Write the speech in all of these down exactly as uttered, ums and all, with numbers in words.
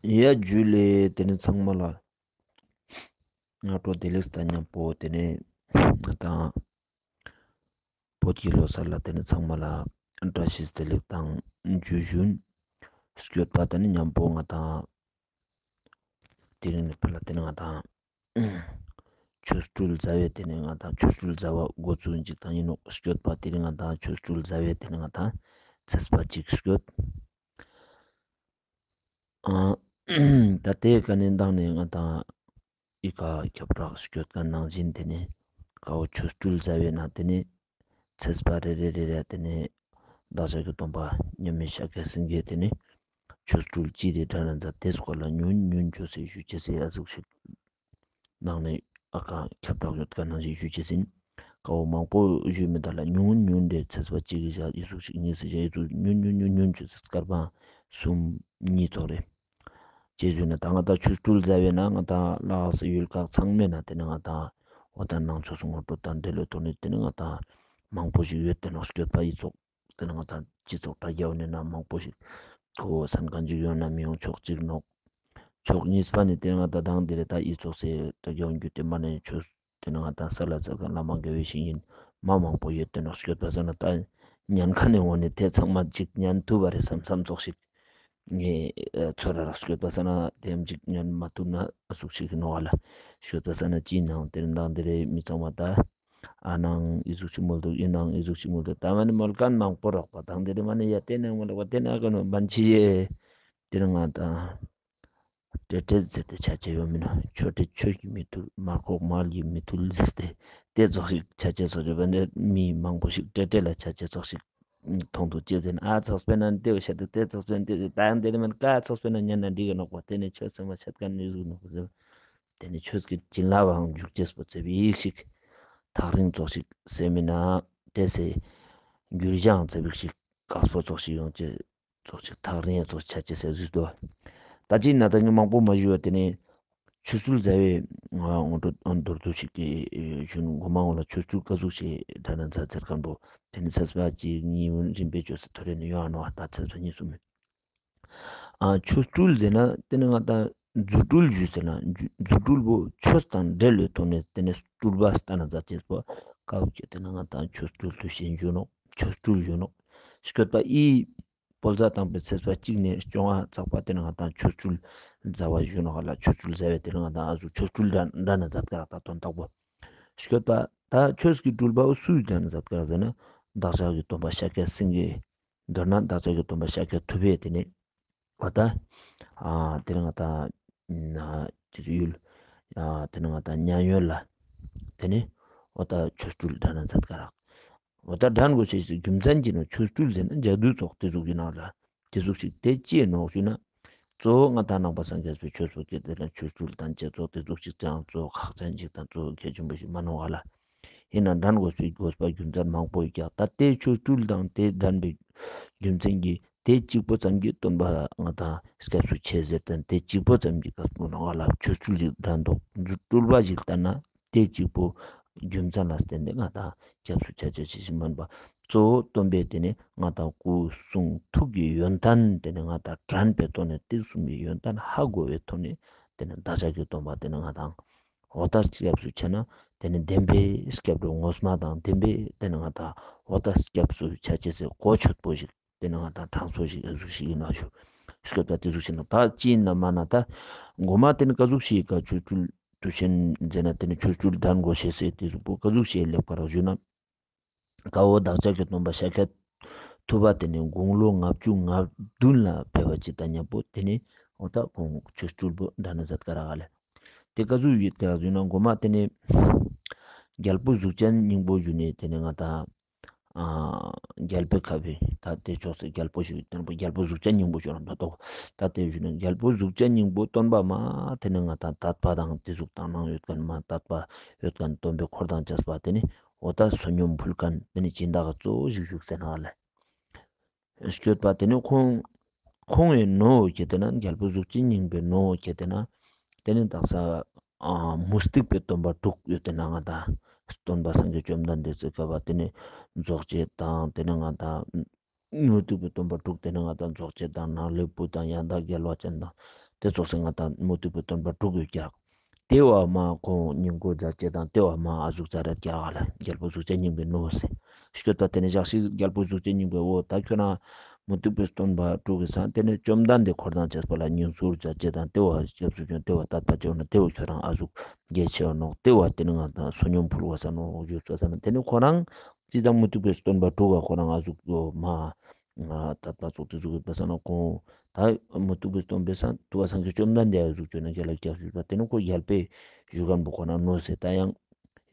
ཡ་ཇུ་ལེ། ཏེ་ནེ་ཚང་མ་ལ་སྔ་དྲོ་བདེ་ལེགས་དང་ཉམ་པོ་ཏེ་ནེ་ང་དང་བོད་ཀྱི་ལོ་གསར་ལ་ཏེ་ནེ་ཚང་མ་ལ་བཀྲ་ཤིས་བདེ་ལེགས་དང་ཇུ་ཞུན། སྐྱོད་པ་ཏེ་ནེ་ཉམ་པོ་ང་དང་དེ་རིང་ནེ་ཕར་ལ་ཏེ་ནེ་ང་དང་ཆོ་འཕྲུལ་ཟླ་བའི་ཏེ་ནེ་ང་དང་ཆོ་འཕྲུལ་ཟླ་བ་འགོ་ཚུགས་ཅིག་དང་ཨིན་ནོག་སྐྱོད་པ། དེ་རིང་ང་དང་ཆོ་འཕྲུལ་ཟླ་བའི་ཏེ་ནེ་ང་དང་ཚེས་པ་གཅིག་སྐྱོད། ཨ་ད་ཏེ་ཀ་ནེ་མདང་ནེ་ང་དང་ཨི་ཀ་ཁྱབ་བསྒྲགས་སྐྱོད་ཀ་ནང་བཞིན་ཏེ་ནེ་ཀ་བོ་ཆོ་འཕྲུལ་ཟླ་བའི་ནང་ཏེ་ནེ་ཚེས་པ་རེ་རེ་རེ་རེ་ཏེ་ནེ་བདག་ཅག་གི་སྟོན་པ་མཉམ་མེད་ཤཱཀྱ་སེང་གེ་ཏེ་ནེ་ཆོ་འཕྲུལ་ཅི་རེ་འགྲན་ན་མཛད་དེ་སྐོར་ལ་ཉུང་ཉུང་ཅོས་སེ་ཞུ་ཅེས་སེ་ཨ་ཟུག་ཞིག་ནང་ནེ་ཨ་ཀ་ཁྱབ་བསྒྲགས་ཡོད་ཀ་ནང་བཞིན་ཞུ་ཅེས་ཨིན། ཀ་བོ་མང་པོ་ཞུ་མི་ད་ལ་ཉུང་ཉུང་རེ་ཚེས་པ་གཅིག་གི་ཞག་ཨི་ཟུག་ཞིག་གཉིས་སེ་ཞག་ཨི་ཟུག་ཉུང་ཉུང་ཉུང་ཉུང་ཅོས་སེ་སྐར་མ་གསུམ་གཉིས་ཙོགས་རེ། ཅི་ཞུ་ན་ད་ང་དང་ཆོ་འཕྲུལ་ཟླ་བའི་ནང་ང་དང་ལ་དྭགས་སི་ཡུལ་ཁག་ཚང་མའི་ནང་ཏེ་ནེ་ང་དང་འོ་ད་ནང་ཆོས་སུ་ངོ་སྤྲོད་དང་འབྲེལ་ལོ་ཐོག་ནེ་ཏེ་ནེ་ང་དང་མང་པོ་ཞིག་ཡོད་དེ་ནོག་སྐྱོད་པ། ཨི་ཙོགས་ཏེ་ནེ་ང་དང་སྤྱི་ཚོགས་དྲ་རྒྱ་བོ་ནེ་ན་མང་པོ་ཞིག་ཁོ་སན་ཁན་ཅིག་ཡོང་ན་མི་ཡོང་ཕྱོགས་གཅིག་ནོག། ཕྱོགས་གཉིས་པ་ནེ་ཏེ་ནེ་ང་དང་དང་དེ་རེ་ད་ཨི་ཙོགས་སེ་དྲ་རྒྱ་བོ་འགྱུར་ཏེ་མ་ནེ་ཆོས་ཏེ་ནེ་ང་དང་ས་ལ་ཚ་ཁན་བླ་མ་དགེ་བའི་བཤེས་གཉེན་མ་མང་པོ་ཡོད་དེ་ནོག་སྐྱོད་པ་ཟེར་ན་ད་ཉན་ཁན་ནི་འོ་ནེ་ཏེ་ཚང་མ་ཅིག་ཉན་ཐུབ་པ་རེ་སམ་སམ་ཙོགས་ཤིག་ངེ་ཚོར་ར་རག་སྐྱོད་པ་ཟེར་ན་ཏེ་ཡང་ཅིག་ཉན་མ་ཐུབ་ན་ཨ་ཟུག་ཞིག་ནོག་ལ། སྐྱོད་པ་ཟེར་ན་ཅི་ནང་ཏེ་ནེ་མདང་དེ་རེ་མི་ཚང་མ་ད་ཨ་ནང་ཨི་ཟུག་ཅིག་མོལ་དུག་ཨི་ནང་ཨི་ཟུག་ཅིག་མོལ་དུག་ད་མ་ནེ་མོལ་ཁན་མང་པོ་རག་པ་དང་དེ་རེ་མ་ནེ་ཡ་ཏེ་ནེ་མོལ་རག་པ་ཏེ་ནེ་ཨ་ཀ་ནོ་བན་ཆི་ཡེ་ཏེ་ནེ་ང་དང་ཏྲེ་ཏྲེ་ཟེར་ཏེ་ཆ་ཅེས་ཡོད་མི་ནོག། ཆོ་ཏྲེ་ཆོས་ཀྱི་མི་ཐུལ། མར་ཁོག་མར་གྱི་མི་ཐུལ་ཟེར་ཏེ་ཏེ་ཙོགས་ཤིག་ཆ་ཅེས་ཙོགས་ཤིག་བན་ཏེ་མི་མང་པོ་ཞིག་ཏྲེ་ཏྲེ་ལ་ཆ་ཅེས་ཙོགས་ཤིག་མཐོང་དུག་ཅི་ཟེར་ན་ཨ་ཙོགས་པེ་ན་ཏེ་བོ་ཤད་དེ་ཏེ་ཙོགས་པེ་ན་ཏེ་ཟེར་ད་ཡང་དེ་རེ་མན་ཀ་ཙོགས་པེ་ན་ཉན་ན་འགྲིག་གི་ནོག་པ། ཏེ་ནེ་ཆོས་ཚང་མ་ཆད་ཁན་ནི་ཟུག་ནོག་ཟེར། ཏེ་ནེ་ཆོས་ཀྱི་བྱིན་རླབས་འང་འཇུག་ཅེས་པོ་ཙེ་བིག་ཞིག་ཐག་རིང་ཙོགས་ཤིག་སེ་མི་ན་ཏེ་སེ་འགྱུར་བྱང་ཙེ་བིག་ཞིག་དཀགས་པོ་ཙོགས་ཤིག་ཡོང་ཅེས་ཙོགས་ཤིག་ཐག་རིང་ཙོགས་ཆ་ཅེས་སེ་ཟུག་དུག། ད་ཅི་ན་ད་ངས་མང་པོ་མ་ཞུ་བ་ཏེ་ནེ་ཆོ་འཕྲུལ་ཟླ་བའི་ངོ་སྤྲོད་མདོར་བསྡུས་ཤིག་གི་ཞུ་ན་གོ་མ་འོ་ལ་ཆོ་འཕྲུལ་ཀ་ཟུག་ཤིག་འགྲན་ན་མཛད་ཟེར་ཁན་པོ་ཏེ་ནེ་ཚེས་པ་གཅིག་གཉིས་རིམ་པས་ཅོས་སེ་ཐོ་རེ་ནེ་ཡོང་ང་ནོག། ད་ཚེས་པ་གཉིས་གསུམ་མེད། ཨ་ཆོ་འཕྲུལ་ཟེར་ན་ཏེ་ནེ་ང་དང་རྫུ་འཕྲུལ་ཞུ་ཟེར་ན་རྫུ་རྫུ་འཕྲུལ་པོ་ཆོས་དང་འབྲེལ་བའི་ཐོག་ནེ་ཏེ་ནེ་སྤྲུལ་པ་སྟན་ན་མཛད་ཅེས་པོ་ཀ་བོ་ཁྱེད་ཏེ་ནེ་ང་དང་ཆོ་འཕྲུལ་དུས་ཆེན་ཞུ་ནོག། ཆོ་འཕྲུལ་ཞུ་ནོག། སྐྱོད་པ་ཨི་བོད་ཟླ་དང་པོའི་ཚེས་པ་གཅིག་ནེ་བཅོ་ལྔ་ཚག་པ་ཏེ་ནེ་ང་དང་ཆོ་འཕྲུལ་ཟླ་བ་ཞུ་ནོག་ལ། ཆོ་འཕྲུལ་ཟླ་བའི་ཏེ་ནེ་ང་དང་ཨ་ཟུག་ཆོ་འཕྲུལ་འགྲན་འགྲན་ན་མཛད་ཀ་རག་ད་དོན་དག་པོ། སྐྱོད་པ་ད་ཆོས་ཀྱི་སྤྲུལ་པ་བོ་སུས་འགྲན་ན་མཛད་ཀ་རག་ཟེར་ན་བདག་ཅག་གི་སྟོན་པ་ཤཱཀྱ་སེང་གེ། མདོར་ན་བདག་ཅག་གི་སྟོན་པ་ཤཱཀྱ་ཐུབ་པས་ཏེ་ནེ་འོ་ད་ཨ་ཏེ་ནེ་ང་དང་ན་ཅི་ཡུལ་ཨ་ཏེ་ནེ་ང་དང་མཉན་ཡོད་ལ་ཏེ་ནེ་འོ་ད་ཆོ་འཕྲུལ་འགྲན་ན་མཛད་ཀ་རག། འོ་ད་འགྲན་དགོས་ཤེས་སི་རྒྱུ་མཚན་ཅི་ནོག། ཆོ་འཕྲུལ་ཟེར་ན་ཇ་དུ་ཙོགས་ཏེ་ཟུག་གི་ནང་ལ་ཏེ་ཟུག་ཅིག་ཏེ་ཅི་ནོག་ཞུ་ན་གཙོ་བོ་ང་དང་ནང་པ་སངས་རྒྱས་པའི་ཆོས་སུ་སྐྱེས་ཏེ་ན་ཆོ་འཕྲུལ་དང་ཅི་ཙོགས་ཏེ་ཟུག་ཅིག་ཙང་གཙོ་བོ་ཁག་ཅན་ཅིག་དང་གཙོ་བོ་གལ་ཆེན་པོ་ཞིག་མ་ནོག་ག་ལ། ཡིན་ན་འགྲན་དགོས་པའི་དགོས་པ་རྒྱུ་མཚན་མང་པོ་ཡོད་ཀྱག། ད་ཏེ་ཆོ་འཕྲུལ་དང་ཏེ་འགྲན་པའི་རྒྱུ་མཚན་གྱིས་ཏེ་གཅིག་པོ་ཙམ་གྱིས་སྟོན་པ་ང་དང་སྐྱབས་སུ་མཆི་ཟེར་ཏེ་ཏེ་གཅིག་པོ་ཙམ་གྱིས་སྐབས་སུ་ནོག་ག་ལ། ཆོ་འཕྲུལ་ཞིག་འགྲན་དུག། སྤྲུལ་པ་ཞིག་ལྟར་ན་ཏེ་གཅིག་པོ་རྒྱུ་མཚན་ལ་བརྟེན་ཏེ་ང་དང་སྐྱབས་སུ་ཆ་ཅེས་ཤིག་མན་པ། གཙོ་བོ་སྟོན་པས་ཏེ་ནེ་ང་དང་སྐུ་གསུང་ཐུགས་ཀྱི་ཡོན་ཏན་ཏེ་ནེ་ང་དང་དྲན་པའི་ཐོག་ནེ་ཏེ་གསུམ་གྱི་ཡོན་ཏན་ཧ་གོ་བའི་ཐོག་ནེ་ཏེ་ནེ་བདག་ཅག་གི་སྟོན་པ་ཏེ་ནེ་ང་དང་འོ་ད་སྐྱབས་སུ་ཆ་ན་ཏེ་ནེ་བདེན་པའི་སྐྱབས་འགྲོ་ངོ་མ་དང་བདེན་པའི་ཏེ་ནེ་ང་དང་འོ་ད་སྐྱབས་སུ་ཆ་ཅེས་སི་གོ་ཆོད་པོ་ཞིག་ཏེ་ནེ་ང་དང་དྲང་སོ་ཞིག་ཨ་ཟུག་ཞིག་ཡིན་ནོག་ཞུ། སྐྱོད་པ་ཏེ་ཟུག་ཞིག་ནོག། ད་ཅི་ཡིན་ན་མ་ན་ད་གོ་མ་ཏེ་ནེ་ཀ་ཟུག་ཞིག་ག་ཆོ་འཕྲུལ་དུས་ཆེན་ཟེར་ན་ཏེ་ནེ་ཆོ་འཕྲུལ་འགྲན་དགོས་ཤེས་སི་ཏེ་ཟུག་པོ་ཀ་ཟུག་ཞིག་ལེབ་ཀ་རག་ཞུ་ན། ཀ་བོ་བདག་ཅག་གི་སྟོན་པ་ཤཱཀྱ་ཐུབ་པ་ཏེ་ནེ་དགུང་ལོ་ལྔ་བཅུ་ང་བདུན་ལ་ཕེབས་པ་ཅིག་དང་མཉམ་པོ་ཏེ་ནེ་འོ་ད་ཁོང་ཆོ་འཕྲུལ་པོ་འགྲན་ན་མཛད་ཀ་རག་ག་ལེ། ཏེ་ཀ་ཟུག་ཡོད་ཀ་རག་ཞུ་ན་གོ་མ་ཏེ་ནེ་རྒྱལ་པོ་གཟུགས་ཅན་སྙིང་པོ་ཞུ་ནེ་ཏེ་ནེ་ང་དང་ཨ་རྒྱལ་པོའི་ཁབ་པའི་ད་ཏེ་ཕྱོགས་སི་རྒྱལ་པོ་ཞིག་ཡོད་ཏེ་ན་རྒྱལ་པོ་གཟུགས་ཅན་སྙིང་པོ་ཞུ་རང་ད་ཏོ། ད་ཏེ་ཞུ་ན་རྒྱལ་པོ་གཟུགས་ཅན་སྙིང་པོ་སྟོན་པ་མ་ཏེ་ནེ་ང་དང་དད་པ་དང་ཏེ་ཟུག་དང་ནང་ཡོད་ཁན་མ་དད་པ་ཡོད་ཁན་སྟོན་པའི་འཁོར་དང་བཅས་པ་ཏེ་ནེ་འོ་ད་བསོད་སྙོམས་ཕུལ་ཁན་ཏེ་ནེ་སྦྱིན་བདག་གཙོ་བོ་ཞིག་བཞུགས་ཟེར་ན་ལེ། སྐྱོད་པ་ཏེ་ནེ་ཁོང་ཁོང་ངི་ནོ་ཁྱེད་དེ་ན་རྒྱལ་པོ་གཟུགས་ཅན་སྙིང་པོའི་ནོ་ཁྱེད་དེ་ན་ཏེ་ནེ་དག་ས་ཨ་མུ་སྟེགས་པའི་སྟོན་པ་དྲུག་ཡོད་དེ་ན་ང་དང་སྟོན་པ་སངས་རྒྱས་བཅོམ་ལྡན་འདས་སི་སྐབས་པ་ཏེ་ནེ་རྫོགས་བྱེད་དང་ཏེ་ནེ་ང་དང་མུ་སྟེགས་པའི་སྟོན་པ་དྲུག་ཏེ་ནེ་ང་དང་རྫོགས་བྱེད་དང་ནཱ་ལེནྡྲའི་བུ་དང་ཡང་དག་རྒྱལ་བ་ཅན་དང་ ཏེ་ཙོགས་སེ་ང་དང་མུ་སྟེགས་པའི་སྟོན་པ་དྲུག་གི་རྒྱག། ཏེ་བོ་མ་ཁོང་སྙིང་པོ་མཛད་ཅེས་དང་ཏེ་བོ་མ་ཨ་ཟུག་ཙ་ར་རྒྱག་ག་ལ་རྒྱལ་པོ་གཟུགས་ཅན་སྙིང་པོའི་ནོ་ཟེར། སྐྱོད་པ་ཏེ་ནེ་ཞག་ཞིག་རྒྱལ་པོ་གཟུགས་ཅན་སྙིང་པོའི་འོ་ད་ཁྱོད་རང་མུ་སྟེགས་པའི་སྟོན་པ་དྲུག་གི་སང་ཏེ་ནེ་བཅོམ་ལྡན་འདས་འཁོར་དང་བཅས་པ་ལ་སྙིང་ཟུར་མཛད་ཅེས་དང་ཏེ་བོ་སྐྱབས་སུ་བྱོན་ཏེ་བོ་དད་པ་བྱོན་ན་ཏེ་བོ་ཁྱོད་རང་ཨ་ཟུག་རྒྱས་ཆེ་བ་ནོག། ཏེ་བོ་ཏེ་ནེ་ང་དང་བསོད་སྙོམས་ཕུལ་བ་ས་ནོ་ཞུས་པ་ས་ན་ཏེ་ནེ་ཁོ་རང་ཅི་དང་མུ་སྟེགས་པའི་སྟོན་པ་དྲུག་ག་ཁོ་རང་ཨ་ཟུག་མ་ང་དད་པ་ཙོགས་ཏེ་ཟུག་ཡོད་པ་ས་ན་ཁོང་ད་མུ་སྟེགས་པའི་སྟོན་པའི་སང་ཐུབ་པ་སངས་རྒྱས་བཅོམ་ལྡན་འདས་ཨ་ཟུག་བྱོན་ན་རྒྱལ་ལ་རྒྱག་ཞུས་པ་ཏེ་ནེ་ཁོ་རྒྱལ་པོའི་ཞུ་མཁན་པོ་ཁོ་རང་ནོ་ཟེར་ད་ཡང་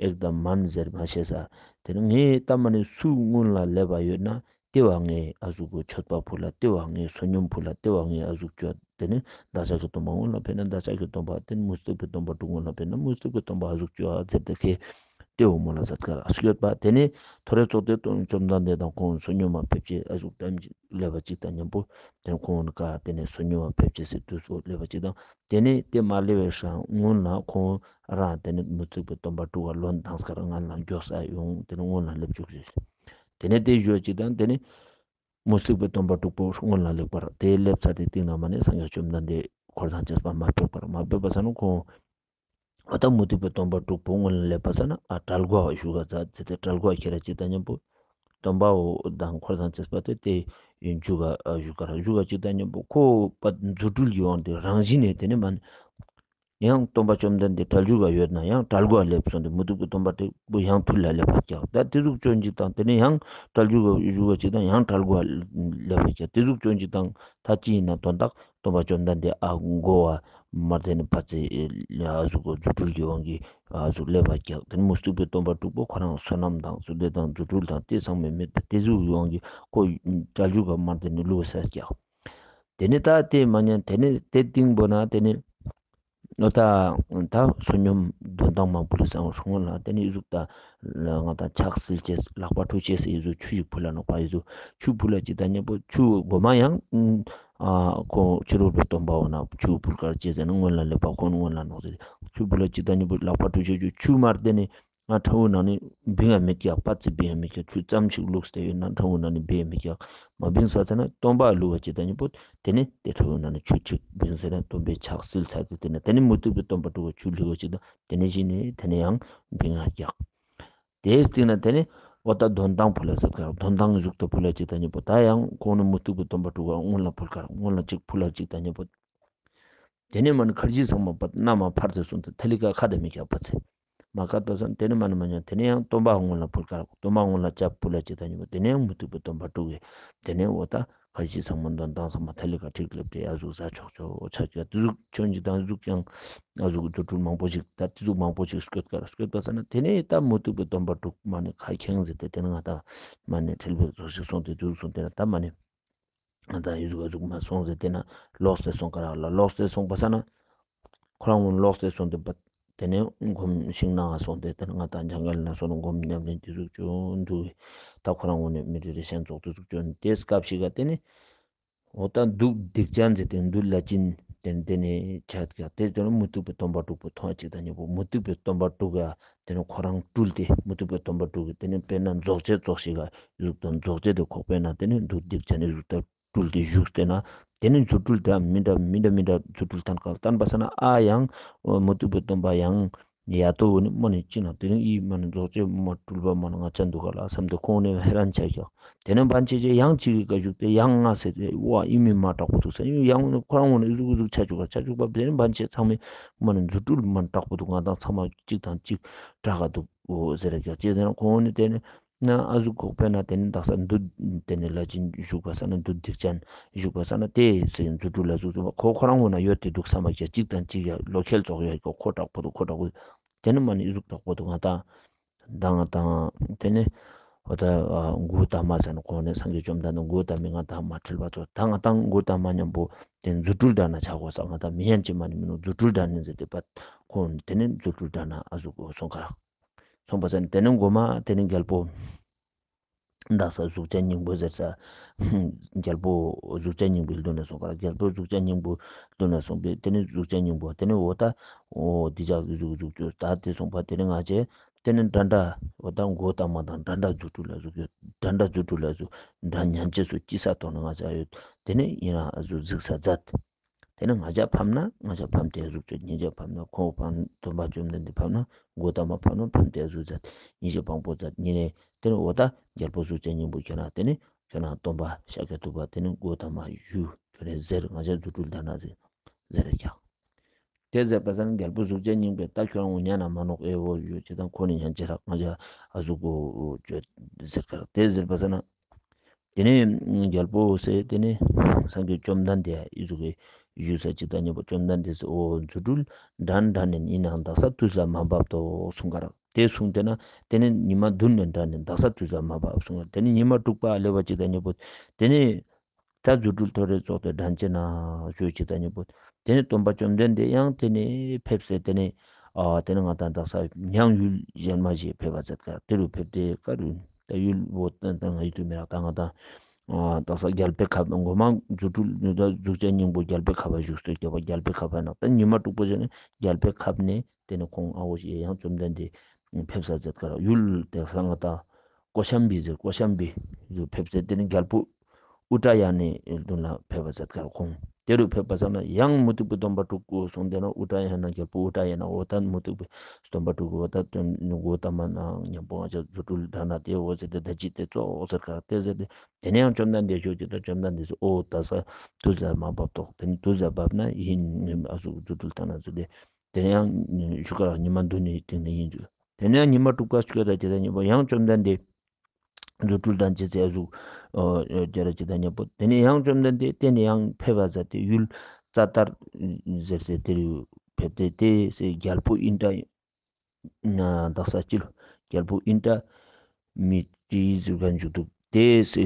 ཨེག་དམ་མན་ཟེར་མ་ཤེས་ས། ཏེ་ནེ་ངའི་ལྟ་མ་ནེ་སུ་སྔོན་ལ་སླེབས་པ་ཡོད་ན་ཏེ་བོ་ངའི་ཨ་ཟུག་གི་མཆོད་པ་ཕུལ་ལ་ཏེ་བོ་ངའི་བསོད་སྙོམས་ཕུལ་ལ་ཏེ་བོ་ངའི་ཨ་ཟུག་བཅོ། ཏེ་ནེ་བདག་ཅག་གི་སྟོན་པ་སྔོན་ལ་ཕེབས་ན་བདག་ཅག་གི་སྟོན་པ་ཏེ་ནེ་མུ་སྟེགས་པའི་སྟོན་པ་དྲུག་སྔོན་ལ་ཕེབས་ན་མུ་སྟེགས་པའི་སྟོན་པ་ཨ་ཟུག་བཅོ་ཨ་ཟེར་ཏེ་ཁེ་ཏེ་བོ་མོལ་ལ་ཟེར་ཀ་ལ་སྐྱོད་པ་ཏེ་ནེ་ཐོ་རེ་ཙོགས་ཏེ་བཅོམ་ལྡན་འདས་དང་ཁོང་བསོད་སྙོམས་མ་ཕེབས་ཅེས་ཨ་ཟུག་ཏམ་སླེབས་པ་ཅིག་དང་མཉམ་པོ་ཏེ་ནེ་ཁོང་ཀ་ཏེ་ནེ་བསོད་སྙོམས་མ་ཕེབས་ཅེས་སི་དུས་སུ་སླེབས་པ་ཅིག་དང་ཏེ་ནེ་ཏེ་མ་སླེབས་པའི་སང་སྔོན་ལ་ཁོང་རང་ཏེ་ནེ་མུ་སྟེགས་པའི་སྟོན་པ་དྲུག་ག་ལོ་འདང་སྐར་ང་ལ་མགྱོགས་ས་ཡོང་ཏེ་ནེ་སྔོན་ལ་སླེབས་བཅུག་ཞུས། ཏེ་ནེ་ཏེ་ཞུ་ཅིག་དང་ཏེ་ནེ་མུ་སྟེགས་པའི་སྟོན་པ་དྲུག་པོ་སྔོན་ལ་སླེབས་པར་ཏེ་སླེབས་ཚར་ཏེ་སྟིང་ནེ་མ་ནེ་སངས་རྒྱས་བཅོམ་ལྡན་འདས་འཁོར་དང་བཅས་པ་མ་ཕེབས་པར་མ་ཕེབས་པ་ས་ན་ཁོང་འོ་ད་མུ་སྟེགས་པའི་སྟོན་པ་དྲུག་པོ་སྔོན་ལ་སླེབས་པ་ས་ན་ཨ་གྲལ་གོ་བ་ཞུ་ག་ཛད་ཟེར་ཏེ་གྲལ་གོ་བ་ཁྱེར་ར་ཅིག་དང་མཉམ་པོ་སྟོན་པ་འོ་དང་འཁོར་དང་བཅས་པ་ཏེ་ཏེ་ཡུན་ཞུ་ག་ཞུ་ག་ར་ཞུ་ག་ཅིག་དང་མཉམ་པོ་ཁོ་པ་རྫུ་འཕྲུལ་གྱི་དབང་དུ་རང་བཞིན་ནེ་ཏེ་ནེ་མ་ནེ་ཡང་སྟོན་པ་བཅོམ་ལྡན་འདས་གྲལ་མཇུག་ག་ཡོད་ན་ཡང་གྲལ་མགོ་སླེབས་སོང་སྟེ་མུ་སྟེགས་པའི་སྟོན་པ་དྲུག་པོ་ཡང་ཐུར་ལ་སླེབས་པ་རྒྱག། ད་ཏེ་ཟུག་བཅོ་ཅིག་དང་ཏེ་ནེ་ཡང་གྲལ་མཇུག་ག་ཞུ་བ་ཅིག་དང་ཡང་གྲལ་མགོ་སླེབས་པ་རྒྱག། ཏེ་ཟུག་བཅོ་ཅིག་དང་ད་ཅི་ཡིན་ན་དོན་དག་སྟོན་པ་བཅོམ་ལྡན་འདས་ཨ་མགོ་བ་མར་ཏེ་ནེ་ཕར་ཚུར་ཨ་ཟུག་གི་རྫུ་འཕྲུལ་གྱི་དབང་གིས་ཨ་ཟུག་སླེབས་པ་རྒྱག། ཏེ་ནེ་མུ་སྟེགས་པའི་སྟོན་པ་དྲུག་པོ་ཁོ་རང་བསོད་ནམས་དང་ཚུལ་ལྡན་དང་རྫུ་འཕྲུལ་དང་ཏེ་ཚང་མ་མེད་པ་ཏེ་ཟུག་གི་དབང་གིས་ཁོ་གྲལ་མཇུག་ག་མར་ཏེ་ནེ་ལུས་ས་རྒྱག། ཏེ་ནེ་ད་ཏེ་མ་ཉན་ཏེ་ནེ་ཏེ་སྟིང་པོ་ན་ཏེ་ནེ་འོ་ད་ད་བསོད་སྙོམས་འདོན་སྟངས་མང་པོ་ལ་སང་སྔོན་ལ་ཏེ་ནེ་ཨི་ཟུག་ད་ང་དང་ཕྱག་བསིལ་ཅེས་ལག་པ་འཁྲུ་ཅེས་སི་ཨི་ཟུག་ཆུ་ཞིག་ཕུལ་ལ་ནོག་པ། ཨི་ཟུག་ཆུ་ཕུལ་ལ་ཅིག་དང་མཉམ་པོ་ཆུ་གོ་མ་ཡང་ཨ་ཁོང་ཕྱི་རོལ་པའི་སྟོན་པ་འོ་ན་ཆུ་ཕུལ་ཀ་ཅེས་ཟེར་ན་སྔོན་ལ་སླེབས་པ་ཁོང་སྔོན་ལ་ནོག་ཟེར་ཆུ་ཕུལ་ལ་ཅིག་དང་མཉམ་པོ་ལག་པ་འཁྲུ་ཅེས་ཆུ་མར་ཏེ་ནེ་ང་ཕྲ་བོ་ནང་ནེ་བིང་ང་མི་རྒྱག། པ་ཙི་བིང་ང་མི་རྒྱག། ཆུ་ཙམ་ཞིག་བླུགས་ཏེ་ཡོད་ན་ཕྲ་བོ་ནང་ནེ་བིང་ང་མི་རྒྱག། མ་བིངས་པ་ཟེར་ན་སྟོན་པ་ལུས་པ་ཅིག་དང་མཉམ་པོ་ཏེ་ནེ་ཏེ་ཕྲ་བོ་ནང་ནེ་ཆུ་ཅིག་བིངས་ཟེར་ན་སྟོན་པའི་ཕྱག་བསིལ་ཚར་ཏེ་ཏེ་ནེ་ཏེ་ནེ་མུ་སྟེགས་པའི་སྟོན་པ་དྲུག་པོ་ཆུ་ལུས་པ་ཅིག་དང་ཏེ་ནེ་ཞིག་ནེ་ཏེ་ནེ་ཡང་བིང་ང་རྒྱག། ཏེའི་སྟིང་ནེ་ཏེ་ནེ་འོ་ད་འདོན་སྟངས་ཕུལ་ལ་ཟེར་ཀ་འདོན་སྟངས་ཨི་ཟུག་ཏུ་ཕུལ་ལ་ཅིག་དང་མཉམ་པོ་ད་ཡང་ཁོང་ནི་མུ་སྟེགས་པའི་སྟོན་པ་དྲུག་པོ་སྔོན་ལ་ཕུལ་ཀ་སྔོན་ལ་ཅིག་ཕུལ་ལ་ཅིག་དང་མཉམ་པོ། ཏེ་ནེ་མ་ནེ་ཁར་ཇི་ཚང་མ་པ་ན་མ་ཕར་ཏེ་སོང་སྟེ་ཐ་ལི་ཀ་ཁ་ཏེ་མི་རྒྱག་པ་ཚེ། མ་ཁ་ཏེ་སོང་ཏེ་ནེ་མ་ནེ་མ་ཉན་ཏེ་ནེ་ཡང་སྟོན་པ་སྔོན་ལ་ཕུལ་ཀ་སྟོན་པ་སྔོན་ལ་ཅིག་ཕུལ་ལ་ཅིག་དང་མཉམ་པོ་ཏེ་ནེ་ཡང་མུ་སྟེགས་པའི་སྟོན་པ་དྲུག་གི་ཏེ་ནེ་འོ་ད་ཁར་ཇི་ཚང་མ་འདོན་སྟངས་ཚང་མ་ཐ་ལི་ཀ་ཁྲིག་ལེབས་ཏེ་ཨ་ཟུག་ཟ་ཆོག་ཆོག་ཆ་ཀ་ཏེ་ཟུག་ཆོན་ཅིག་དང་ཟུག་ཀྱང་ཨ་ཟུག་རྫུ་འཕྲུལ་མང་པོ་ཞིག་ད་ཏེ་ཟུག་མང་པོ་ཞིག་སྐྱོད་ཀ་སྐྱོད་པ་ས་ན་ཏེ་ནེ་ད་མུ་སྟེགས་པའི་སྟོན་པ་དྲུག་མ་ནེ་ཁ་ཁེངས་ཟེར་ཏེ་ཏེ་ནེ་ང་ད་མ་ནེ་ཁྲེལ་བའི་ཚོགས་ཤིག་སོང་སྟེ་ཏེ་ཟུག་སོང་སྟེ་ན་ད་མ་ནེ། ང་དང་ཨི་ཟུག་ཨ་ཟུག་མ་སོང་ཟེར་ཏེ་ན་ལོག་སྟེ་སོང་ཀ་རག་ལ་ལོག་སྟེ་སོང་པ་ས་ན། ཁོ་རང་ངོ་ལོག་སྟེ་སོང་སྟེ་པ། ཏེ་ནེ་སྒོམ་ཤིང་ནང་ང་སོང་སྟེ་ཏེ་ནེ་ང་དང་ཇང་གལ་ན་སོང་ན་སྒོམ་ཉམས་ལེན་ཏེ་ཟུག་ཅོ་འདུག། ད་ཁོ་རང་ངོ་ནེ་མི་རེ་རེ་ཤན་ཙོགས་ཏེ་ཟུག་ཅོ་ཏེ་སྐབས་ཤིག་ག་ཏེ་ནེ། འོ་ད་བདུད་སྡིག་ཅན་ཟེར་ཏེ་བདུད་ལ་ཅིན་ཏེ་ནེ་ཏེ་ནེ་ཆ་ཀ་ཏེ་ཏེ་ནེ་མུ་སྟེགས་པའི་སྟོན་པ་དྲུག་པོ་མཐོང་ཅིག་དང་མཉམ་པོ་མུ་སྟེགས་པའི་སྟོན་པ་དྲུག་ག་ཏེ་ནེ་ཁོ་རང་སྤྲུལ་ཏེ་མུ་སྟེགས་པའི་སྟོན་པ་དྲུག་གི་ཏེ་ནེ་དཔེར་ན་རྫོགས་བྱེད་ཙོགས་ཤིག་ག་ཨི་ཟུག་དང་རྫོགས་བྱེད་དེ་ཁོག་པའི་ནང་ཏེ་ནེ་བདུད་སྡིག་ཅན་ཨི་ཟུག་ད་སྤྲུལ་ཏེ་བཞུགས་ཏེ་ན་ཏེ་ནེ་རྫུ་འཕྲུལ་འདྲ་མི་འདྲ་མི་འདྲ་མི་འདྲ་རྫུ་འཕྲུལ་སྟན་ཀ་སྟན་པ་ས་ན་ཨ་ཡང་མུ་སྟེགས་པའི་སྟོན་པ་ཡང་ཡ་ཏོ་བོ་ནི་མ་ནེ་ཅི་ན་ཏེ་ནེ་ཨི་མ་ནེ་རྫོགས་བྱེད་མ་སྤྲུལ་པ་མ་ནེ་ང་ཅག་འདུག་ག་ལ་བསམ་སྟེ་ཁོང་ནི་ཧེ་རན་ཆ་ཀྱག། ཏེ་ནེ་བན་ཆེ་ཆེ་ཡང་ཅིག་གི་ཀ་བཞུགས་ཏེ་ཡང་ང་ཟེར་ཏེ་ཝ་ཨི་མི་མ་དྲག་པོ་འདུག་ཟེར་ཡང་ཁོ་རང་ངོ་ནེ་ཨི་ཟུག་ཨི་ཟུག་ཆ་བཅུག་ག་ཆ་བཅུག་པ་ཏེ་ནེ་བན་ཆེ་ཚང་མས་མ་ནེ་རྫུ་འཕྲུལ་མ་ནེ་དྲག་པོ་འདུག། ང་དང་ཚང་མ་གཅིག་དང་གཅིག་དྲག་ག་འདུག་འོ་ཟེར་ར་ཀྱག་ཅི་ཟེར་ན་ཁོང་ནི་ཏེ་ནེ། ན་ཨ་ཟུག་ཁོག་པའི་ནང་ཏེ་ནེ་དག་ས་བདུད་ཏེ་ནེ་ལ་ཅིན་བཞུགས་པ་ས་ན་བདུད་སྡིག་ཅན་བཞུགས་པ་ས་ན་ཏེ་སེ་རྫུ་འཕྲུལ་ལ་ཟུག་ཏུ་ཁོ་ཁོ་རང་ངོ་ན་ཡོད་དེ་འདུག་བསམ་པ་ཀྱག་གཅིག་དང་གཅིག་ཡ་ལོ་ཁེལ་ཙོགས་ཡ་ཁོ་ཁོ་དྲག་པོ་འདུག་ཁོ་དྲག་པོ་ཏེ་ནེ་མ་ནེ་ཨི་ཟུག་དྲག་པོ་འདུག་ང་དང་ད་ང་དང་ཏེ་ནེ་འོ་ད་གུ་ཏ་མ་ཟེར་ན་ཁོང་ནི་སངས་རྒྱས་བཅོམ་ལྡན་འདས་གུ་ཏ་མི་ང་དང་མ་ཁྲེལ་བ་ཙོགས་ད་ང་དང་གུ་ཏ་མ་མཉམ་པོ་ཏེ་རྫུ་འཕྲུལ་འདྲ་ན་ཆ་གོས་ས་ང་དང་མི་ཡན་ཅི་མ་ནེ་མི་ནུག་རྫུ་འཕྲུལ་འདྲ་ནི་ཟེར་ཏེ་པ་ཁོང་ཏེ་ནེ་རྫུ་འཕྲུལ་འདྲ་ན་ཨ་ཟུག་གོ་སོང་ཀ་རག། སོང་པ་ས་ན་ཏེ་ནེ་གོ་མ་ཏེ་ནེ་རྒྱལ་པོ་དག་ས་གཟུགས་ཅན་སྙིང་པོ་ཟེར་ས། རྒྱལ་པོ་གཟུགས་ཅན་སྙིང་པོའི་མདུན་ན་སོང་ཀ་རག། རྒྱལ་པོ་གཟུགས་ཅན་སྙིང་པོའི་མདུན་ན་སོང་པས་ཏེ་ནེ་གཟུགས་ཅན་སྙིང་པོ་ཏེ་ནེ་འོ་ད་འོ་འདི་ཅག་གི་གཟུགས་གཟུགས་ཅོ་ད་ཏེ་སོང་པ་ཏེ་ནེ་ང་ཅག་ཏེ་ནེ་འདྲ་འདྲ་འོ་ད་གུ་ཏ་མ་དང་འདྲ་འདྲ་རྫུ་འཕྲུལ་ལ་ཟུག་ཡོད། འདྲ་འདྲ་རྫུ་འཕྲུལ་ལ་ཟུག་འདྲ་ཉན་ཅེས་སུ་ཅི་ས་ཐོག་ན་ང་ཅག་ཡོད། ཏེ་ནེ་ཡིན་ན་ཨ་ཟུག་གཟིགས་ས་མཛད། ཏེ་ནེ་ང་ཞ་ཕམ་ན་ང་ཞ་ཕམ་སྟེ་ཟུག་ཅོ། ཉེ་ཞ་ཕམ་ན་ཁོང་ཕམ། སྟོན་པ་བཅོམ་ལྡན་འདས་ཕམ་ན་མགོ་ཐ་མ་ཕམ་ན་ཕམ་སྟེ་ཟུག་མཛད། ཉེ་ཞ་དཔང་པོ་མཛད། ཉེ་ནེ་ཏེ་ནེ་འོ་ད་རྒྱལ་པོ་གཟུགས་ཅན་སྙིང་པོ་ཁྱོད་རང་ཏེ་ནེ་ཁྱོད་རང་སྟོན་པ་ཤཱཀྱ་ཐུབ་པ་ཏེ་ནེ་མགོ་ཐ་མ་ཞུ། ཁྱོད་རང་ཟེར། ང་ཞ་རྫུ་འཕྲུལ་ལྡན་ན་ཟེར་ཟེར་རེ་ཀྱག། ཏེ་ཟེར་བ་སང་རྒྱལ་པོ་གཟུགས་ཅན་སྙིང་པོས་ད་ཁྱོད་རང་ངུ་ཉན་ན་མ་ནོག། ཨེ་འོ་ཡོད་ཅེ་དང་ཁོ་ནི་ཉན་ཅེ་རག། ང་ཞ་ཨ་ཟུག་གོ་ཅོ་ཟེར་ཀ་རག། ཏེ་ཟེར་བ་སང་ན་ཏེ་ནེ་རྒྱལ་པོ་ཟེར་ཏེ་ནེ་སངས་རྒྱས་བཅོམ་ལྡན་འདས་ཨི་ཟུག་གི་ཞུས་ས་ཅིག་དང་ཉམ་པོ་བཅོམ་ལྡན་འདས་ཟེར་འོ་རྫུ་འཕྲུལ་འགྲན་འགྲན་ནེ་ཨིན་ནའང་དག་ས་དུས་ལ་མ་བབ་ཏོག་གསུངས་ཀ་རག། ཏེ་གསུངས་ཏེ་ན་ཏེ་ནེ་ཉི་མ་བདུན་ནེ་འགྲན་ནེ་དག་ས་དུས་ལ་མ་བབ་གསུངས་ཀ་རག། ཏེ་ནེ་ཉི་མ་དྲུག་པ་སླེབས་པ་ཅིག་དང་ཉམ་པོ་ཏེ་ནེ་ད་རྫུ་འཕྲུལ་ཐོ་རེ་ཙོགས་ཏེ་འགྲན་ཅེ་ན་ཞུ་ཅིག་དང་ཉམ་པོ་ཏེ་ནེ་སྟོན་པ་བཅོམ་ལྡན་འདས་ཡང་ཏེ་ནེ་ཕེབས་སེ་ཏེ་ནེ་ཨ་ཏེ་ནེ་ང་དང་དག་ས་མྱང་ཡུལ་ཞན་མ་ཞིག་ཕེབས་པ་མཛད་ཀ་རག། ཏེ་རུ་ཕེབས་ཏེ་ཀ་རུ་ད་ཡུལ་བོ་ད་ང་ཡུལ་དུ་མི་རག། ད་ང་དང་ཨ་དག་ས་རྒྱལ་པོའི་ཁབ་གོ་མ་རྫུ་འཕྲུལ་ད་གཟུགས་ཅན་སྙིང་པོ་རྒྱལ་པོའི་ཁབ་བ་བཞུགས་སྟེ་རྒྱལ་པོ་རྒྱལ་པོའི་ཁབ་བ་ནང་ད་ཉི་མ་དྲུག་པ་ཞིག་ནེ་རྒྱལ་པོའི་ཁབ་ནེ་ཏེ་ནེ་ཁོང་ཨ་བོ་ཞིག་ཡང་བཅོམ་ལྡན་འདས་ཕེབས་ས་མཛད་ཀ་རག། ཡུལ་དེ་ས་ང་དང་ཀོ་ཤམ་བི་ཟེར་ཀོ་ཤམ་བི་རུ་ཕེབས་སེ་ཏེ་ནེ་རྒྱལ་པོ་ཨུ་ཏྲ་ཡ་ནའི་མདུན་ལ་ཕེབས་པ་མཛད་ཀ་རག་ཁོང་། ཏེ་རུ་ཕེབས་པ་སང་ན་ཡང་མུ་སྟེགས་པའི་སྟོན་པ་དྲུག་གོ་གསུངས་ཏེ་ན་ཨུ་ཏྲ་ཡ་ན་རྒྱལ་པོ་ཨུ་ཏྲ་ཡ་ན་འོ་ད་མུ་སྟེགས་པའི་སྟོན་པ་དྲུག་གོ་འོ་ད་སྟོན་མགོ་ཐ་མ་ན་ཉམ་པོ་ང་ཞ་རྫུ་འཕྲུལ་འགྲན་ན་ཏེ་འོ་ཟེར་ཏེ་ད་ཅི་ཏེ་ཙོགས་ཟེར་ཀ་རག། ཏེ་ཟེར་ཏེ་ཏེ་ནེ་ཡང་བཅོམ་ལྡན་འདས་ཞུ་ཅིག་དང་བཅོམ་ལྡན་འདས་ཟེར་འོ་དག་ས་དུས་ལ་མ་བབ་ཏོག། ཏེ་ནེ་དུས་ལ་བབ་ན་ཨིན་ཨ་ཟུག་རྫུ་འཕྲུལ་ཐ་ན་ཟེར་ཏེ་ཏེ་ནེ་ཡང་ཞུ་ཀ་རག། ཉི་མ་བདུན་ནེ་སྟིང་ནེ་ཨིན་ཟུག། ཏེ་ནེ་ཡང་ཉི་མ་དྲུག་པ་སྐྱོད་ད་ཅིག་དང་ཉམ་པོ་ཡང་བཅོམ་ལྡན་འདས་རྫུ་འཕྲུལ་འགྲན་ཅེས་ཟེར་ཨ་ཟུག་ཨ་ཏེ་རུ་ཅིག་དང་ཉམ་པོ་ཏེ་ནེ་ཡང་བཅོམ་ལྡན་འདས་ཏེ་ནེ་ཡང་ཕེབས་པ་མཛད་དེ་ཡུལ་ཙ་ཏར་ཟེར་སེ་ཏེ་རུ་ཕེབས་ཏེ་ཏེ་སེ་རྒྱལ་པོ་ཨིན་ཏྲ་ན་དག་ས་ཅི་ལོ་རྒྱལ་པོ་ཨིན་ཏྲ་མི་ཏྲི་ཟེར་ག་འཇུག་འདུག། ཏེ་སེ་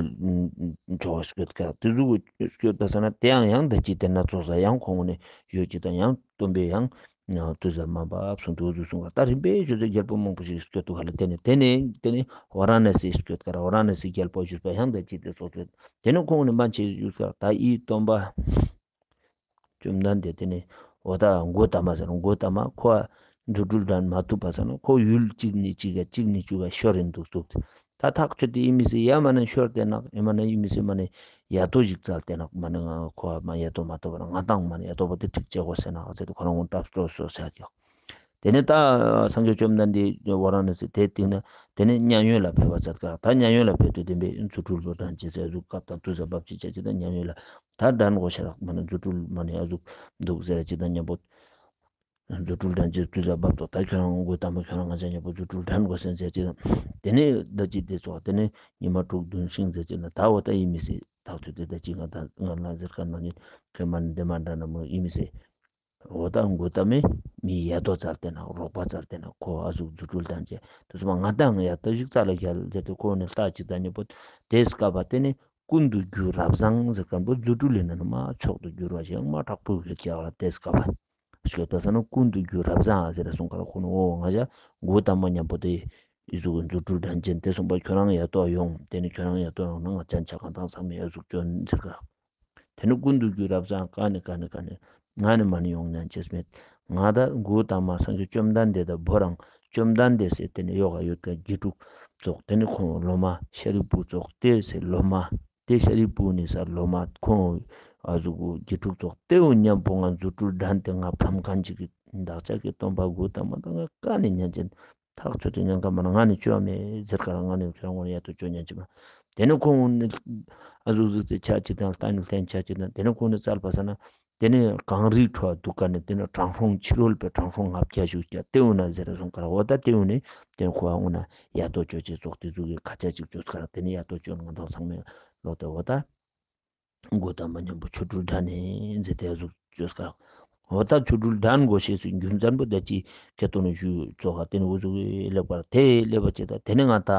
ཆོ་ག་སྐྱོད་ཀ་ཏེ་ཟུག་སྐྱོད་པ་སང་ན་ཏེ་ཡང་ཡང་ད་ཅི་ཏེ་ན་ཙོགས་ས་ཡང་ཁོང་ནེ་ཡོད་ཅིག་དང་ཡང་སྟོན་པས་ཡང་ཡང་དུས་ལ་མ་བབ་གསུངས་ཏེ་འོ་ཟུག་གསུངས་ཀ་རག། ད་རིམ་པས་ཞུ་ཏེ་རྒྱལ་པོ་མང་པོ་ཞིག་སྐྱོད་འདུག་ག་ལ། ཏེ་ནེ་ཏེ་ནེ་ཏེ་ནེ་ཝ་ར་ཎ་སི་སྐྱོད་ཀ་རག། ཝ་ར་ཎ་སི་རྒྱལ་པོ་ཞུས་པ་ཡང་ད་ཅི་ཏེ་ཙོགས་ཏེ་ཏེ་ནེ་ཁོང་ནེ་མ་ཅི་ཞུས་ཀ་རག། ད་ཨི་སྟོན་པ་བཅོམ་ལྡན་འདས་ཏེ་ནེ་འོ་ད་མགོ་ཐ་མ་ཟེར་མགོ་ཐ་མ་ཁོ་རྫུ་འཕྲུལ་འགྲན་མ་ཐུབ་པ་སང་ན་ཁོ་ཡུལ་གཅིག་ནེ་གཅིག་ག་གཅིག་ནེ་གཅིག་ག་ཤོར་རིན་འདུག་འདུག། ད་ཐག་ཆོད་དེ་ཨི་མི་སེ་ཡ་མ་ནེ་ཤོར་ཏེ་ནག་ཨི་མ་ནེ་ཨི་མི་སེ་མ་ནེ་ཡ་ཏོ་ཞིག་བཙལ་ཏེ་ནག་མ་ནེ་ང་ཁོ་མ་ཡ་ཏོ་མ་ཐོབ་པ་ན་ང་དང་མ་ནེ་ཡ་ཏོ་བོ་ཏེ་ཁྲིག་ཅེས་གོ་ཟེར་ན་ཨ་ཙེ་ཏེ་ཁོ་རང་ངོ་ཏབ་སྟོ་སོ་ཟེར་ཡོད། ཏེ་ནེ་ད་སངས་རྒྱས་བཅོམ་ལྡན་འདས་ཝ་ར་ཎ་སི་ཏེ་སྟིང་ནེ་ཏེ་ནེ་མཉན་ཡོད་ལ་ཕེབས་པ་མཛད་ཀ་རག། ད་མཉན་ཡོད་ལ་ཕེབས་ཏེ་ཏེ་བོའི་རྫུ་འཕྲུལ་ལོ་འགྲན་ཅེས་ཟེར་ཨ་ཟུག་སྐབས་དང་དུས་ལ་བབ་ཅིག་ཅེས་ཅིག་དང་མཉན་ཡོད་ལ་ད་འགྲན་གོ་ཤ་རག་མ་ནེ་རྫུ་འཕྲུལ་མ་ནེ་ཨ་ཟུག་འདུག་ཟེར་ཅིག་དང་མཉམ་པོ་རྫུ་འཕྲུལ་འགྲན་ཅེས་དུས་ལ་བབ་ཏོག། ད་ཁྱོད་རང་མགོ་ཐ་མ་ཁྱོད་རང་ང་ཅ་མཉམ་པོ་རྫུ་འཕྲུལ་འགྲན་གོ་ཟེར་ཅིག་དང་ཏེ་ནེ་ད་ཅི་ཏེ་ཙོགས་ཏེ་ནེ་ཉི་མ་དྲུག་བདུན་ཤིང་ཟེར་ཅིག་ན་ད་འོ་ད་ཨི་མི་སེ་ཐག་ཆོད་དེ་ད་ཅི་ང་ད་ང་ལ་ཟེར་ཁ་ན་ནི་ཁྱོད་མ་ནེ་ཏེ་མ་འདྲ་ན་མོ་ཨི་མི་སེ། འོ་ད་མགོ་ཐ་མའི་མི་ཡ་ཏོ་བཙལ་ཏེ་ན་རོགས་པ་བཙལ་ཏེ་ན་ཁོ་ཨ་ཟུག་རྫུ་འཕྲུལ་འགྲན་ཅེས་དུས་སུ་མ་ང་དང་ཡ་ཏོ་ཞིག་བཙལ་ལ་རྒྱལ་ཟེར་ཏེ་ཁོ་ནེ་ལྟ་ཅིག་དང་མཉམ་པོ་ཏེ་སྐབས་པ་ཏེ་ནེ་ཀུན་ཏུ་རྒྱུ་རབ་བཟང་ཟེར་མཁན་པོ་རྫུ་འཕྲུལ་ལས་ན་མ་མཆོག་ཏུ་གྱུར་བ་ཞིག་མ་དྲག་པོ་ཡོད་ཀྱག་ལ། ཏེ་སྐབས་པ་ཞིག་ད་ས་ན་ཀུན་ཏུ་རྒྱུ་རབ་བཟང་ཟེར་ར་གསུངས་ཀ་རག། ཁོ་ནེ་འོ་ང་ཞ་མགོ་ཐ་མ་མཉམ་པོ་ཏེ་ཨི་ཟུག་རྫུ་འཕྲུལ་འགྲན་ཅེས་ཏེ་གསུངས་པ་ཁྱོད་རང་ཡ་ཏོ་ཡོང་ཏེ་ནེ་ཁྱོད་རང་ཡ་ཏོ་ཡོང་ན་ང་ཅན་ཆ་གང་དང་ཚང་མའི་ཨ་ཟུག་ཅོ་ཟེར་ཀ་རག། ཏེ་ནེ་ཀུན་ཏུ་རྒྱུ་རབ་བཟང་ཀ་ནེ་ཀ་ནེ་ཀ་ནེ་ང་ནི་མ་ནེ་ཡོང་ཉན་ཅེས་མེད། ང་ད་མགོ་ཐ་མ་སངས་རྒྱས་བཅོམ་ལྡན་འདས་ད་བོ་རང་བཅོམ་ལྡན་འདས་སེ་ཏེ་ནེ་ཡོག་ག་ཡོད་ཀ་དགེ་ཕྲུག་ཙོགས་ཏེ་ནེ་ཁོང་སློབ་མ་ཤཱ་རིའི་བུ་ཙོགས་ཏེ་སེ་སློབ་མ་ཏེ་ཤཱ་རིའི་བུ་ནི་ས་སློབ་མ་ཁོང་ཨ་ཟུག་གི་དགེ་ཕྲུག་ཙོགས་ཏེ་བོ་མཉམ་པོ་ང་རྫུ་འཕྲུལ་འགྲན་ཏེ་ང་ཕམ་མཁན་ཅིག་གི་བདག་ཅག་གི་སྟོན་པ་མགོ་ཐ་མ་ད་ང་ཀ་ནེ་ཉན་ཅན། ཐག་ཆོད་དེ་ཉན་ཁ་མ་ན་ང་ནི་ཅོ་མེད་ཟེར་ཀ་རག། ང་ནི་ཁྱོད་རང་ངོ་ནེ་ཡ་ཏོ་ཅོ་ཉན་ཅེས་མ། ཏེ་ནེ་ཁོང་ནི་ཨ་ཟུག་ཟུག་ཏེ་ཆ་ཅིག་དང་ལྟ་ནི་ལྟན་ཆ་ཅིག་དང་ཏེ་ནེ་ཁོང་ནི་བཙལ་བ་ས་ན་ཏེ་ནེ་གངས་རིའི་ཁྲོད་དུག་ཀ་ནེ་ཏེ་ནེ་དྲང་སྲོང་ཕྱི་རོལ་པའི་དྲང་སྲོང་ལྔ་བརྒྱ་ཞིག་ཀྱང་ཏེ་འུ་ན་ཟེར་ར་གསུངས་ཀ་རག། འོ་ད་ཏེ་འུ་ནེ་ཏེ་ནེ་ཁོ་འུ་ན་ཡ་ཏོ་ཅོ་ཅེས་ཙོགས་ཏེ་ཟུག་གི་ཁ་ཆ་ཅིག་ཅོས་ཀ་རག། ཏེ་ནེ་ཡ་ཏོ་ཅོ་ན་ང་དང་ཚང་མའི་ལོག་སྟེ་འོ་ད་མགོ་ཐ་མ་མཉམ་པོ་ཆོ་འཕྲུལ་འགྲན་ནེ་ཟེར་ཏེ་ཨ་ཟུག་ཅོས་ཀ་རག། འོ་ད་ཆོ་འཕྲུལ་འགྲན་གོ་ཤེས་སི་རྒྱུ་མཚན་པོ་ད་ཅི་ཁེ་ཏོ་ནེ་ཞུ་ཙོགས་ཀ་ཏེ་ནེ་འུ་ཟུག་གི་ལེབ་པར་ཏེ་ལེབ་པ་ཅིག་ད་ཏེ་ནེ་ང་ད་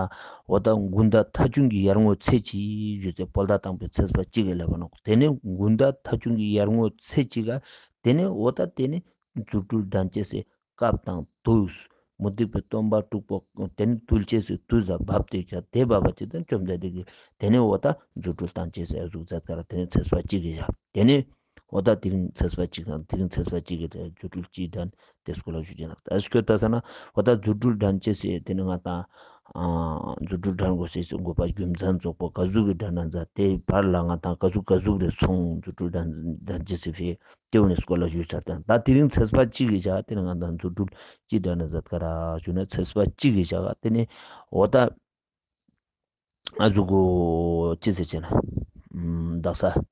འོ་ད་དགུན་ཟླ་ཐ་ཆུང་གི་ཡར་ངོ་ཚེས་གཅིག་ཞུས་ཏེ་བོད་ཟླ་དང་པོའི་ཚེས་པ་གཅིག་གི་ལེབ་པ་ནོག། ཏེ་ནེ་དགུན་ཟླ་ཐ་ཆུང་གི་ཡར་ངོ་ཚེས་གཅིག་ག་ཏེ་ནེ་འོ་ད་ཏེ་ནེ་རྫུ་འཕྲུལ་འགྲན་ཅེས་སི་སྐབས་དང་དུས་མུ་སྟེགས་པའི་སྟོན་པ་དྲུག་པོ་ཏེ་ནེ་ཐུལ་ཅེས་སི་དུས་ལ་བབ་སྟེ་ཀྱང་ཏེ་བབ་པ་ཅིག་དང་བཅོམ་ལྡན་འདས་ཀྱི་ཏེ་ནེ་འོ་ད་རྫུ་འཕྲུལ་བཏང་ཅེས་སི་ཨ་ཟུག་མཛད་ཀ་རག། ཏེ་ནེ་ཚེས་པ་གཅིག་གི་ཡ་ཏེ་ནེ་འོ་ད་དེ་རིང་ཚེས་པ་གཅིག་དང་དེ་རིང་ཚེས་པ་གཅིག་གི་རྫུ་འཕྲུལ་གཅིག་དང་ཏེ་སྐོར་ལ་ཞུ་ཅེས་ནོག། ད་སྐྱོད་པ་ས་ན་འོ་ད་རྫུ་འཕྲུལ་འགྲན་ཅེས་སི་ཏེ་ནེ་ང་དང་ ཨ་རྫུ་འཕྲུལ་འགྲན་དགོས་ཤེས་སི་དགོས་པ་རྒྱུ་མཚན་ཙོགས་པོ་ག་ཟུག་གི་འགྲན་ན་མཛད་དེ་བར་ལ་ང་དང་ག་ཟུག་ག་ཟུག་རེ་སོང་རྫུ་འཕྲུལ་འགྲན་འགྲན་ཅེས་སི་ཕི་དེ་བོ་ནི་སྐོར་ལ་ཞུས་ཚར་དང་ད་དེ་རིང་ཚེས་པ་གཅིག་གི་ཞག་དེ་ནི་ང་དང་རྫུ་འཕྲུལ་ཅི་འགྲན་ན་མཛད་ག་ར་ཞུ་ན་ཚེས་པ་གཅིག་གི་ཞག་དེ་ནི་འོ་ད་ཨ་ཟུག་གོ་ཅི་ཟེར་ཅེ་ན་ཨམ་དག་ས།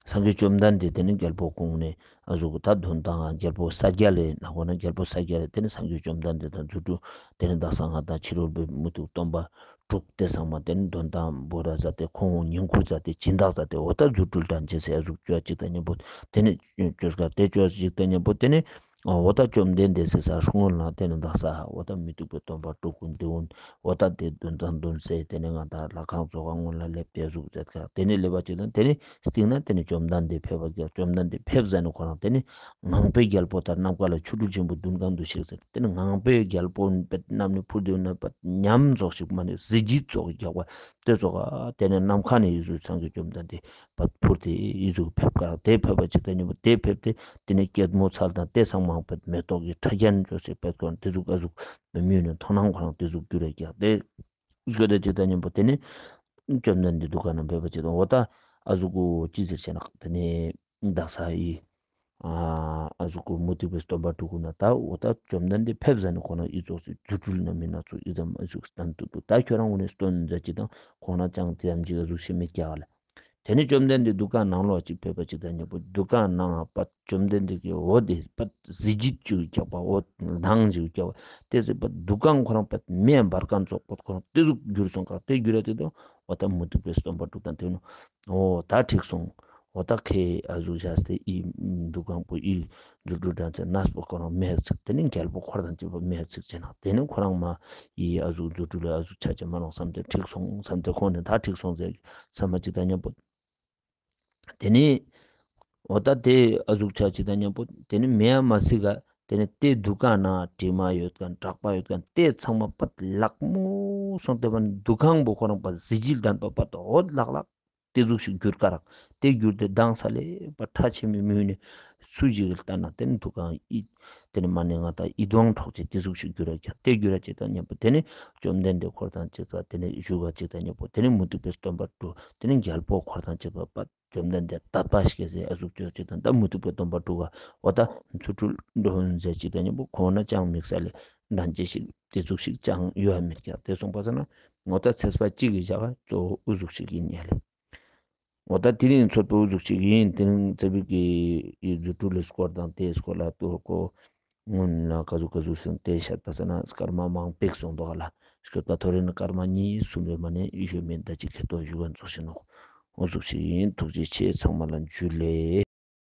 སངས་རྒྱས་བཅོམ་ལྡན་འདས་དེ་ནི་རྒྱལ་པོ་ཀུན་ནས་ཨ་ཟུག་གི་ད་དོན་དང་རྒྱལ་པོ་ས་སྐྱ་ལས་ན་གོ་ན་རྒྱལ་པོ་ས་སྐྱ་ལས་དེ་ནི་སངས་རྒྱས་བཅོམ་ལྡན་འདས་དང་རྫུ་འཕྲུལ་དེ་ནི་དག་ས་ང་དང་ཕྱི་རོལ་པའི་མུ་སྟེགས་སྟོན་པ་དྲུག་དེ་ཚང་མ་དེ་ནི་དོན་དང་བོ་ར་ཟ་དེ་ཁོང་བོ་ཉིང་ཁུ་ཟ་དེ་སྦྱིན་བདག་ཟ་དེ་འོ་ད་རྫུ་འཕྲུལ་འགྲན་ཅེས་སི་ཨ་ཟུག་བཅོ་ཅིག་དང་མཉམ་པོ་དེ་ནི་བཅོས་ཀ་དེ་བཅོ་ཅིག་དང་མཉམ་པོ་དེ་ནི་འོ་ད་བཅོམ་ལྡན་འདས་སི་ས་སྔོན་ལ་དེ་ནི་དག་ས་འོ་ད་མུ་སྟེགས་པའི་སྟོན་པ་དྲུག་ཀུན་དེ་འོ་ད་དེ་དོན་དང་དོན་ཟེར་དེ་ནི་ང་དང་ལྷ་ཁང་ཚོགས་ཀ་སྔོན་ལ་སླེབས་ཏེ་ཟུག་ཟེར་ཁ་དེ་ནི་སླེབས་པ་ཅིག་དང་དེ་ནི་སྟིང་ན་དེ་ནི་བཅོམ་ལྡན་འདས་ཕེབས་པ་ཀྱང་བཅོམ་ལྡན་འདས་ཕེབས་ཟ་ནི་ཁོ་རང་དེ་ནི་ངང་པའི་རྒྱལ་པོ་དང་ནམ་མཁའ་ལ་ཆོ་འཕྲུལ་ཆེན་པོ་བདུན་གང་དུ་གཤེགས་ཟེར་དེ་ནི་ངང་པའི་རྒྱལ་པོ་པད་གནམ་ནས་འཕུར་དེ་ན་པད་ཉམས་ཙོགས་ཤིག་མ་ནི་གཟི་བརྗིད་ཙོགས་རྒྱག་པ་དེ་ཙོགས་དེ་ནི་ནམ་མཁའ་ནས་ཡུལ་དུ་སངས་རྒྱས་བཅོམ་ལྡན་འདས་པད་འཕུར་ཏེ་ཡི་ཟུག་ཕེབས་ཀ་དེ་ཕེབས་པ་ཅིག་དང་མཉམ་པོ་དེ་ཕེབས་ཏེ་དེ་ནས་སྐྱེད་མོས་ཚལ་དང་དེ་ཚང་མ་པད་མེ་ཏོག་གི་ཕྲ་རྒྱན་བཅོས་སེ་པད་ཁོ་དེ་ཟུག་ཨ་ཟུག་མི་ནི་མཐོང་སྣང་ཁོ་རང་དེ་ཟུག་འགྱུར་རེ་ཀྱག་དེ་ཞུ་དེ་ཅིག་དང་མཉམ་པོ་དེ་ནས་བཅོམ་ལྡན་འདས་འདུ་ཁང་ནང་ཕེབས་པ་ཅིག་དང་འོ་ད་ཨ་ཟུག་གོ་ཅི་ཟེར་ཆེ་ན་དེ་ནས་དག་ས་ཡི་ཨ་ཨ་ཟུག་གོ་མུ་སྟེགས་པའི་སྟོན་པ་དྲུག་ཀུན་ན་ད་འོ་ད་བཅོམ་ལྡན་འདས་ཕེབས་ཟ་ནི་ཁོ་རང་ཨི་ཙོགས་སི་རྫུ་འཕྲུལ་ན་མི་ན་ཚོ་ཨི་ཙམ་ཨ་ཟུག་སྟན་ཏུ་བུ་ད་ཁྱོད་རང་ཀུན་ནས་སྟོན་མཛད་ཅིག་དང་ཁོང་རང་ཅང་དེ་ཙམ་ཅིག་ཨ་ཟུག་ཤེས་མི་རྒྱག་ལ། དེ་ནས་བཅོམ་ལྡན་འདས་འདུ་ཁང་ནང་ལོགས་ཅིག་ཕེབས་པ་ཅིག་དང་མཉམ་པོ་འདུ་ཁང་ནང་པད་བཅོམ་ལྡན་འདས་ཀྱི་འོད་དེ་པད་གཟི་བརྗིད་ཅིག་རྒྱག་པ་འོད་མདངས་ཅིག་རྒྱག་པ་དེ་ཟེར་པད་འདུ་ཁང་ཁོ་རང་པད་མེ་འབར་མཁན་ཙོགས་པད་ཁོ་རང་དེ་ཟུག་གྱུར་སོང་ཀ་དེ་གྱུར་ར་དེ་དང་འོ་ད་མུ་སྟེགས་པའི་སྟོན་པ་དྲུག་དང་དེ་ནི་འོ་ད་འགྲིག་སོང་། འོ་ད་ཁེ་ཨ་ཟུག་བཞག་སྟེ་ཨི་འདུ་ཁང་པོ་ཨི་རྫུ་འཕྲུལ་འགྲན་ཚེ་ནས་པོ་ཁོ་རང་མེ་ཚིག་དེ་ནི་རྒྱལ་པོ་འཁོར་དང་བཅས་པ་མེ་ཚིག་ཅེ་ན་དེ་ནི་ཁོ་རང་མ་ཨི་ཨ་ཟུག་རྫུ་འཕྲུལ་ཨ་ཟུག་ཆ་ཅེས་མ་ནོག་བསམ་སྟེ་འགྲིག་སོང་བསམ་སྟེ་ཁོང་ནི་ད་འགྲིག་སོང་ཟེར་བསམ་པ་ཅིག་དང་མཉམ་པོ། དེ་ནི་འོ་ད་དེ་ཨ་ཟུག་ཆ་ཅིག་དང་མཉམ་པོ་དེ་ནི་མེ་ཡ་མ་ཚིག་ག་དེ་ནི་དེ་འདུ་ཁང་ན་དྲི་མ་ཡོད་མཁན་གྲགས་པ་ཡོད་མཁན་དེ་ཚང་མ་པད་ལག་མོ་སོང་སྟེ་པ་འདུ་ཁང་པོ་ཁོ་རང་པད་གཟི་བརྗིད་ལྡན་པ་པད་འོད་ལག་ལག་དེ་ཟུག་ཞིག་གྱུར་ཀ་རག་དེ་གྱུར་ཏེ་མདངས་ལས་པ་ཁྲ་ཆེ་མི་མུན་ནི་སུ་ཞིག་གི་ལྟ་ན་དེ་ནི་འདུ་ཁང་ཨི་དེ་ནི་མ་ནི་ང་ད་ཨི་དོང་འཕྲོག་ཅེས་དེ་ཟུག་ཞིག་གྱུར་ར་ཀྱག་དེ་གྱུར་ར་ཅིག་དང་མཉམ་པོ་དེ་ནི་བཅོམ་ལྡན་འདས་འཁོར་དང་བཅས་པ་དེ་ནི་བཞུགས་པ་ཅིག་དང་མཉམ་པོ་དེ་ནི་མུ་སྟེགས་པའི་སྟོན་པ་དྲུག་དེ་ནི་རྒྱལ་པོ་འཁོར་དང་བཅས་པ་པ་བཅོམ་ལྡན་འདས་དད་པ་སྐྱེས་སེ་ཨ་ཟུག་ཅོ་ཅིག་དང་ད་མུ་སྟེགས་པའི་སྟོན་པ་དྲུག་ག་འོ་ད་རྫུ་འཕྲུལ་འགྲན་ཟེར་ཅིག་དང་མཉམ་པོ་ཁོང་ན་ཅང་དམིགས་བསལ་ལས་འགྲན་ཅེས་ཤིག་དེ་ཟུག་ཞིག་ཅང་ཡོད་མེད་ཀྱག་དེ་སོང་པ་ས་ན་འོ་ད་ཚེས་པ་གཅིག་གི་ཞག་གཙོ་བོ་འུ་ཟུག་ཞིག་ཡིན་ཡ་ལེ། འོ་ད་དེ་རིང་ཚོད་པོ་འུ་ཟུག་ཅིག་ཡིན། དེ་རིང་ཙ་པིག་གི་ཡི་རྫུ་འཕྲུལ་ལི་སྐོར་དང་དེའི་སྐོར་ལ་ཏོ་ཀོ་སྔོན་ལ་ག་ཟུག་ག་ཟུག་སོང་དེ་བཤད་པ་ས་ན་སྐར་མ་མང་པིག་སོང་འདུག་ག་ལ་སྐྱོད་པ་ཐོ་རེ་ནི་སྐར་མ་གཉིས་གསུམ་རེ་མ་ནེ་ཡི་ཞོ་མེད་ད་ཅིག་ཁེ་ཏོ་ཞུ་ག་ཚོགས་ཤིག་ནོག་འུ་ཟུག་ཅིག་ཡིན། ཐུགས་རྗེ་ཆེ། ཚང་མ་ལ་འཇུ་ལེ།